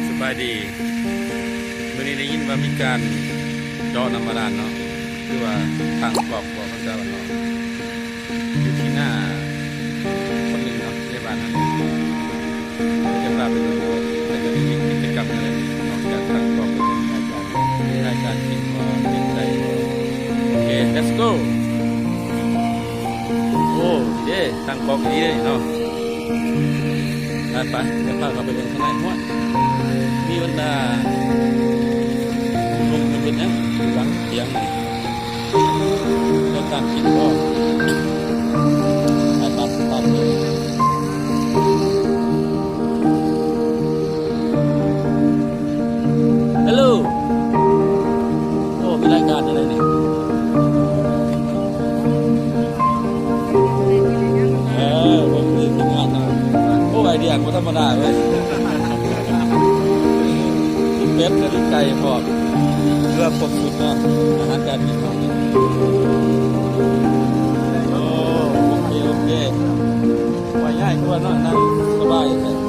ສະບາຍດີ ມື້ນີ້ໄດ້ຍິນວ່າມີການເຈາະນ້ຳບາດານເນາະ ຄືວ່າທາງກອກ ບອກເຂົາເຈົ້າເນາະ ຢູ່ທີ່ນາຄົນໜຶ່ງເນາະ ໃນບ້ານນັ້ນ ຈະພາໄປເບິ່ງວ່າເພິ່ນຈະມີກິດຈະກຳຫຍັງແດ່ເນາະ ຈາກທາງກອກ ລາຍການ ລາຍການກິນບໍ່ ເປັນໄດ້ບໍ່ ໂອເຄ let's go. ໂອ້ ເດ້ ຕັ້ງກ້ອງດີເດ້ເນາະ ໄປໆ ດຽວພາເຂົ້າໄປເບິ່ງຂ້າງໃນ ໂອ້ຍ ມີບັນດາໜຸ່ມເພິ່ນເຮັດຫຍັງຢູ່ຫຼັງທຽງນີ້ ເຮັດການກິນບໍ່ ໄປໆ ໄປໆ. ເຮລໂລ ໂອ້ ມີລາຍການຈັ່ງໃດນີ້ ເອີ ເບິ່ງຄືທີມງານເນາະ ໂອ້ ໄອເດຍບໍ່ທຳມະດາເວີຍ ມີເປັດ ມີໄກ່ພ້ອມ ເກືອບຄົບຊຸດເນາະ ອາຫານການກິນເຮົານີ້ ໂອ້ ໂອເຄ ໂອເຄ ໄວ້ງ່າຍກວ່າເນາະ ນັ່ງສະບາຍ.